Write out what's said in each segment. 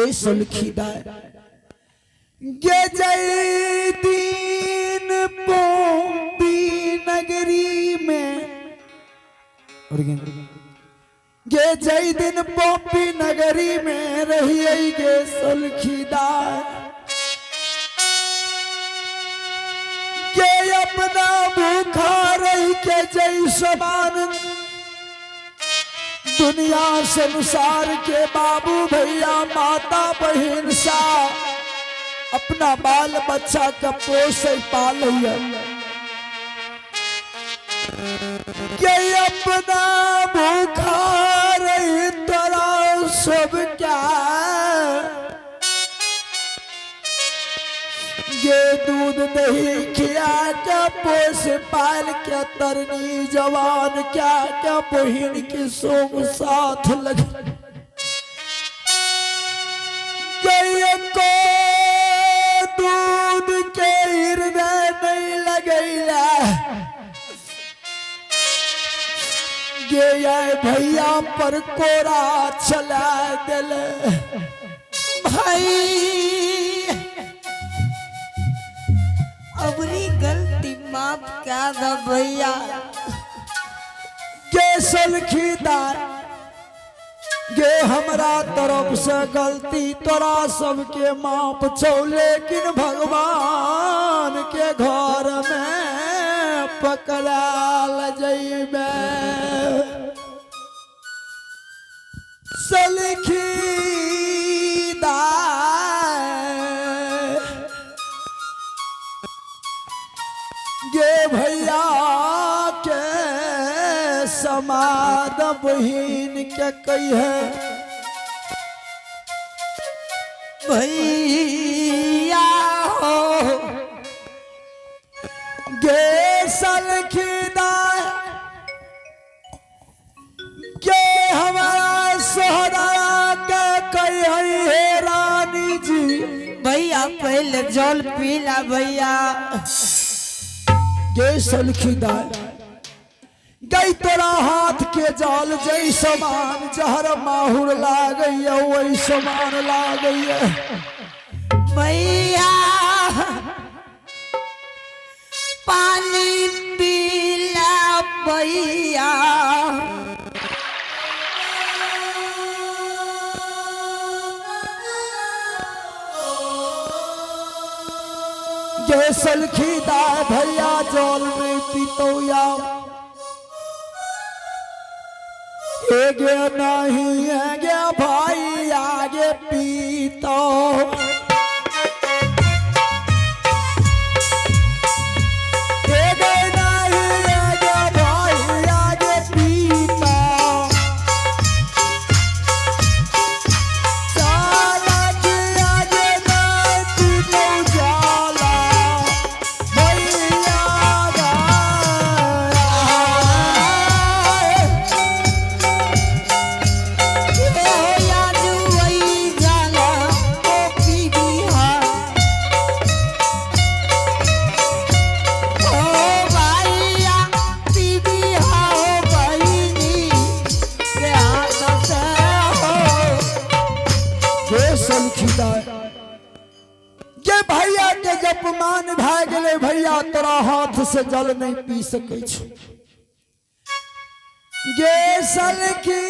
गे सलखी दाय गे जय दीन पोपी नगरी में और गे जय दिन पोपी नगरी में रही गे सलखी दाय के अपना भूखा रही के जय समान दुनिया संसार के बाबू भैया माता बहन सा अपना बाल बच्चा का पोष पाल के अपना भूखा रही तोरा सब क्या ये दूध दही खिया के पोस पाल के तरनी जवान क्या क्या बहन के सोम साथ लग गई को दूध के हृदय नहीं लगैला गे आए भैया पर कोरा चला दिल। भाई, अबरी गलती माफ क्या द भैया। गे सलखीदार गे, हमरा तरफ से गलती तोरा सबके माफ छौ, लेकिन भगवान के घर में पकड़ाल जइबे। सलखीदार गे भैया के समाद बहिन के कही। भैया हो। गे सलखीदार के, हमारा सोहरा के कही हे रानी जी। भैया, पहले जल पीला भैया। गे सलखीदार, गई तोरा हाथ के जाल जई समान जहर माहुर लागैया, वही समान लागैया। भैया, पानी पीला भैया। गे सलखीदार, भैया जल नहीं पीतो या एगे नहीं एगे भाई आगे पीतो। एगे नहीं एगे भाई आगे पीतो। जाला की आगे नहीं पीतो जाला भैया गा। ए जाला ओ पीबिहा। ओ भैया पीबिहा, ओ बहिनी के हाथ से हो। गे सलखीदार, गे भैया के जब मान भए गेलै, भैया तोरा हाथ से जल नहीं पी सकै छै। गे सलखीदार,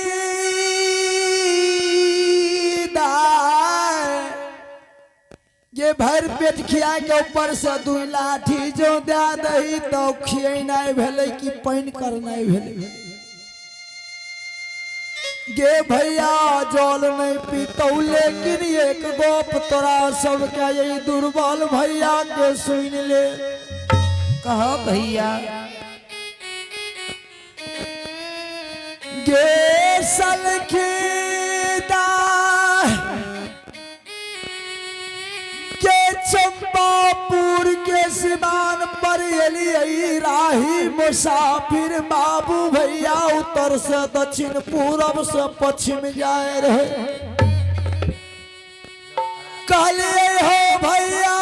गे भरि पेट खिया के ऊपर से दू लाठी जो दए दही तो खियनाइ भेलै कि पानि करनाइ भेलै? गे भैया, जल नहीं पीतौ, लेकिन एक गप तोरा सबके यही दुर्बल भैया के सुन ले। कहो भैया। गे सलखीदार, के चंपापुर के सिवान पर एलियै राही मुसाफिर बाबू भैया, उत्तर से दक्षिण, पूरब से पश्चिम जाए रहे। कहलिए हो भैया,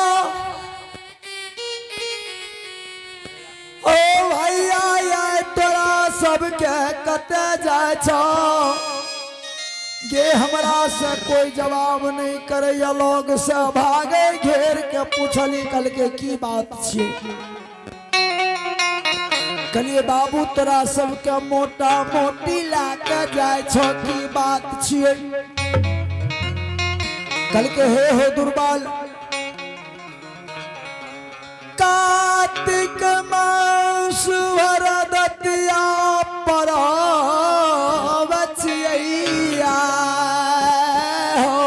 ओ भैया, ये तोरा सबके कते जाय छौ? गे हमरा से कोई जवाब नहीं करे लोग से भागे घेर के पूछली कल के की बात छियै। कहलिए बाबू तोरा सबके मोटा मोटी ला के जाय छो, की बात छियै? कल के हे हो दुर्बल, कार्तिक मास भरदतिया परब छियैया हो।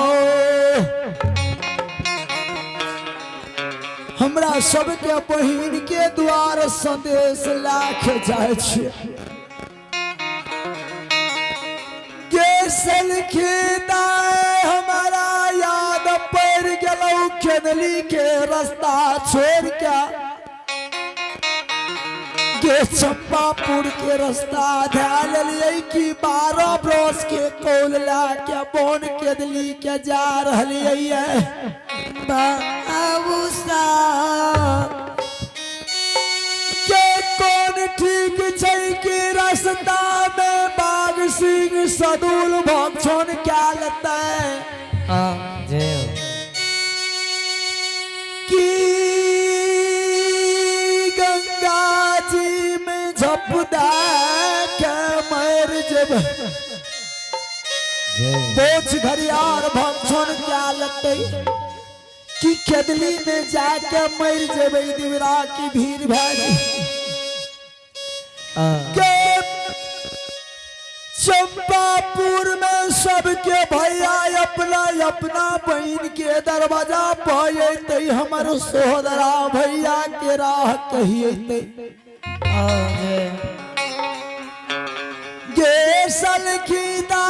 हमरा सबके बहिन के द्वार संदेश लाख जाइ छै। गे सलखी दाय, हमारा याद पड़ गेलौ खेदली के रास्ता छोड़ के गे चंपापुर के रास्ता धै लेलियै कि 12 बरस के कौल ला के बोन केदली के जा रहलियै। बाबू साहब, के कोन ठीक छै कि रास्ता में बाघ सिंह सदुल भक्षण क्या लेतै जय हो। कि गंगा जी में झपदा के मर जेबै, जय। बोझ घरियार भक्षण क्या लेतै कि खेदली में जाके मर जेबै, दिवरा की भीड़ भए जेबै। के चंपापुर में सबके भैया अपना अपना बहन के दरवाजा पर अयतै, हमर सोहदरा भैया के राह कहिएतै। जय। गे सलखीदा,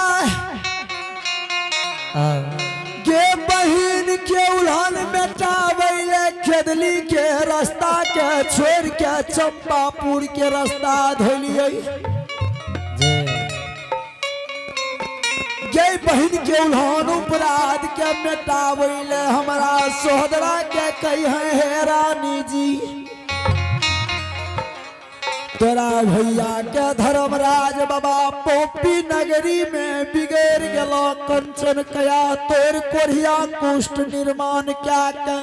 गे बहिन के उल्हन मेटाबै ले खेदली के रास्ता के छोड़ के चंपापुर के रास्ता धोलियै। जय। गे बहिन के उल्हन उपराध के मेटाबै ले हमरा सोहदरा के कही हे रानी जी, तोरा भैया के धर्मराज बाबा पोपी नगरी में बिगड़ गेलो, कंचन कया तोर कोढ़िया कुष्ठ निर्माण क्या के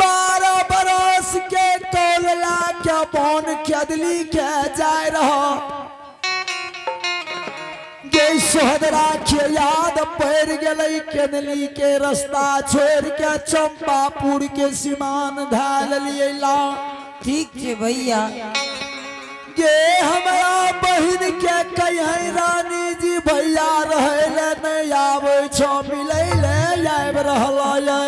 12 बरस के टोलला के बन खेदली के जाय रहो। गे सोहदरा के याद पड़ गेलै, केदली के रास्ता छोड़ के चंपापुर के सीमान धाल लिए ला। ठीक छै भैया। गे हमरा बहिन के कहीं रानी जी, भैया रहे ले नहीं आबै छो, मिलै ले आबि रहल ये।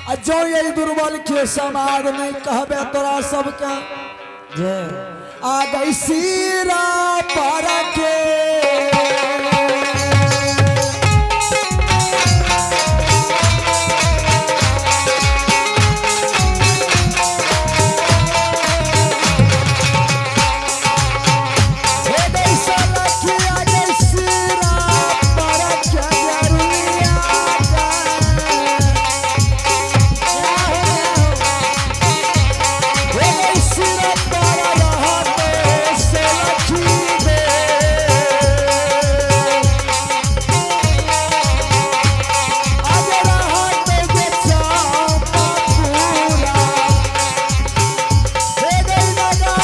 आ जो ये दुर्बल के समाज नहीं कहबे तोरा सबके जय। आ गई सीरा पर के। हे गई सलखिया, गई सीरा पर के जरुरिया के। हे गई सीरा पर रहते सलखी दे। आज रहते जे चंपापुरा। हे गई नगा।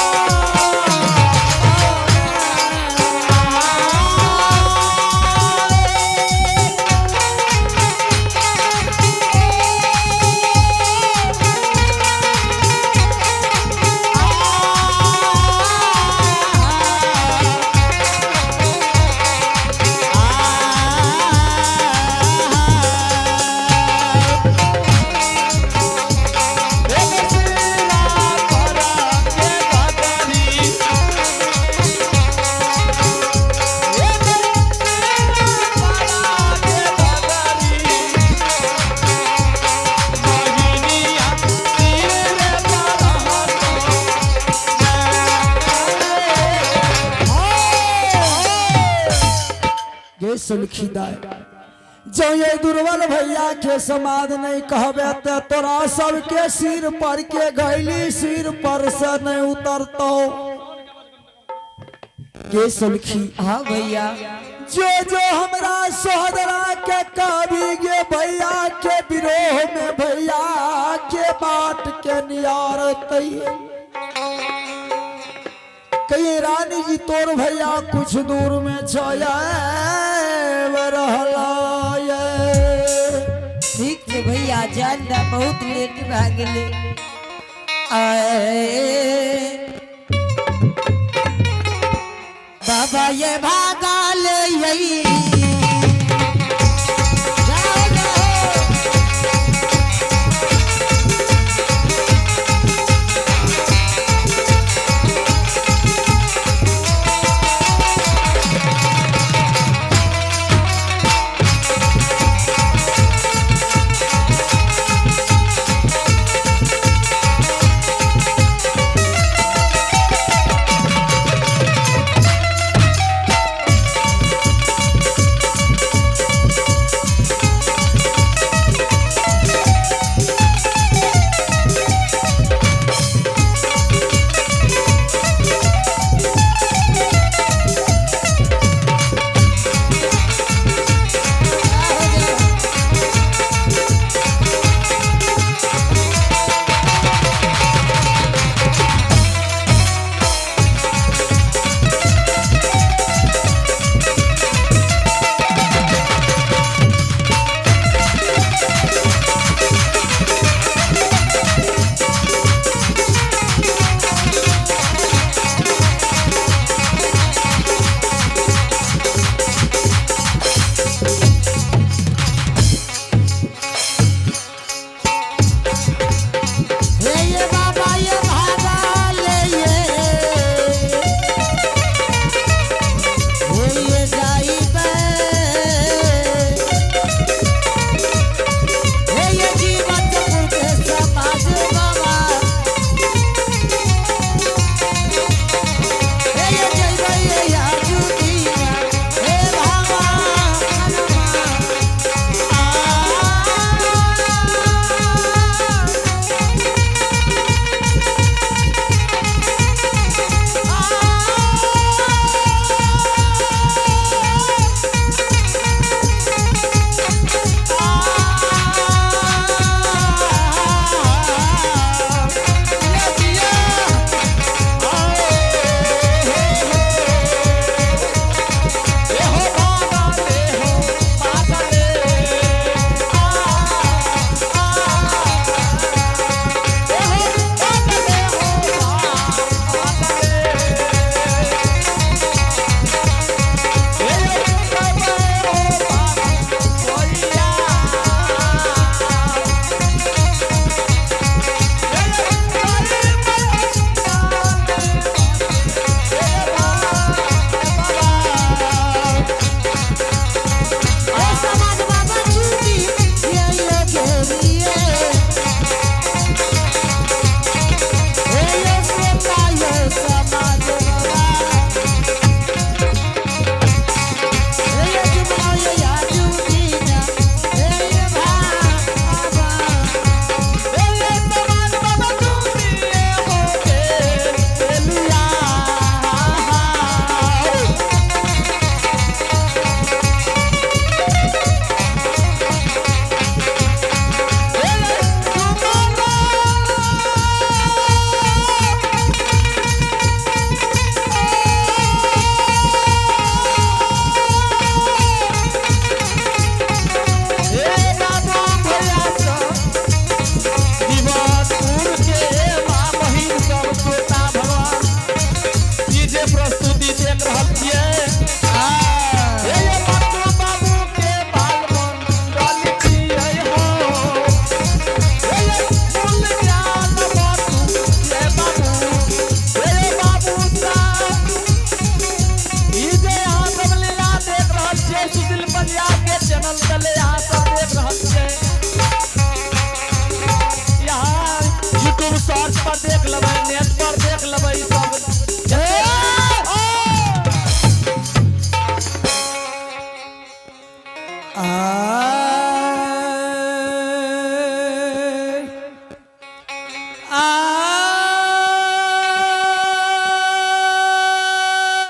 गे सुलखी दाय, जो ये दुर्बल भैया के समाज नहीं कहबे ते तोरा सबके सिर पर के गैली सिर पर से नहीं उतरतो। के सलखी। हाँ भैया। जो जो हमरा सोहदरा के कवि गे भैया के विरोह में भैया के बाट के नियार कई रानी जी तोर भैया कुछ दूर में छया रहला ये। ठीक छै भैया, जान ना बहुत लेट भए गेलै। आए बाबा ये भागल यही जाओ जाओ। हे ये बाबा ये भागल ये, हे ये जाइबे, हे ये जीवनपुर के समाज बाबा, हे ये जइबे ये याजुदिया, हे बाबा हनुमा आ। समाज बाबा चूड़ी ये ये घेरिए, हे ये श्रोता ये समाज बाबा, हे ये जुमला ये याजुदीना, हे ये बाबा। प्रस्तुति देख रहल छियै। हे ये बच्चू बाबू के बाल मंडल छियै हो। हे ये कुल ज्ञान बाबू, हे बाबू, हे ये बाबू साहब। ई जे अहाँ सब लीला देख रहल छियै, सुशील पंजाब के चैनल तले अहाँ सब देख रहल छियै। यहाँ यूट्यूब सर्च पर देख लेबै, नेट पर देख लेबै, ई सब।